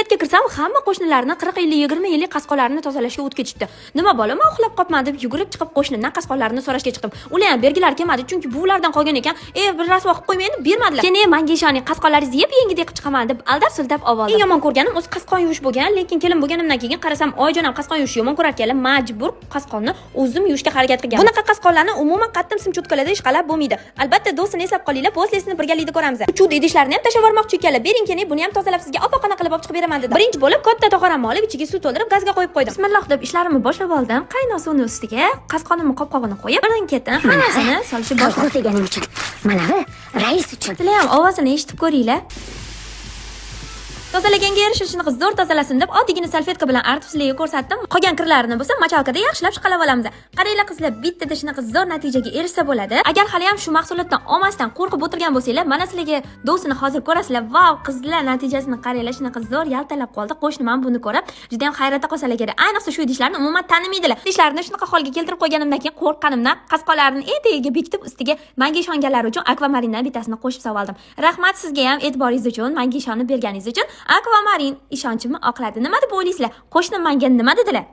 Kabinetga kirsam, hamma qo'shnilarni 40 yillik, 20 yillik qasqonlarini tozalashga o't ketishdi. Nima bola, man uxlab qolman deb yugurib chiqib, qo'shnimdan qasqonlarini so'rashga chiqdim. Ular ham bergilari kelmadi, chunki buvilardan qolgan ekan. E, bir rasvo qilib qo'ymayin deb bermadilar. Keyin manga ishoning, qasqonlaringizni yeb yengidek qilib chiqaman deb aldab suldab oldim. Eng yomon ko'rganim o'zi qasqon yuvish bo'lgan, lekin kelin bo'lganimdan keyin qarasam, oyijon ham qasqon yuvishni yomon ko'rar ekanlar, majbur qasqonni o'zim yuvishga harakat qilganman. Bunaqa qasqonlarni umuman qattim sim чётка larda ishqalab bo'lmaydi. Albatta, do'stini eslab qolinglar, после sini birgalikda ko'ramiz. Чудо idishlarni ham tashlab yubormoqchi ekanlar. Bering, keyin buni ham tozalab, sizga oppoqqina qilib olib chiqib beraman dedim. Birinchi bo'lib katta tog'oramni olib, ichiga suv to'ldirib, gazga qo'yib qo'ydim. Bismillah deb ishlarimni boshlab oldim. Qaynoq suvni ustiga qasqonimni qopqog'ini qo'yib, birin ketin hammasini solishni boshladim. Kolxoz deganim uchun, manavi rais uchun. Sizlar ham ovozini eshitib ko'ringlar. Tozalaganga yarasha shunaqa zo'r tozalasin deb oddiygina salfetka bilan artib sizlarga ko'rsatdim. Qolgan kirlarini bo'lsa мочалка da yaxshilab ishqalab olamiz. Qaranglar, qizlar, bittada shunaqa zo'r natijaga erishsa bo'ladi. Agar hali ham shu mahsulotdan olmasdan qo'rqib o'tirgan bo'lsanglar, mana sizlarga до sini hozir ko'rasizlar. Vau, qizlar, natijasini qaranglar, shunaqa zo'r yaltalab qoldi. Qo'shnim ham buni ko'rib juda ham hayratda qolsalar kerak. Ayniqsa shu idishlarni umuman tanimaydilar. Idishlarni shunaqa holga keltirib qo'yganimdan keyin qo'rqqanimdan qasqonlarni etagiga bekitib, ustiga menga ishonganlari uchun akvamarindan bittasini qo'shib soldim. Rahmat sizga ham e'tiboringiz uchun, menga ishonib berganingiz uchun. Akvamarin ishonchimni oqladi. Nima deb o'ylaysizlar? Qo'shnim menga nima dedilar?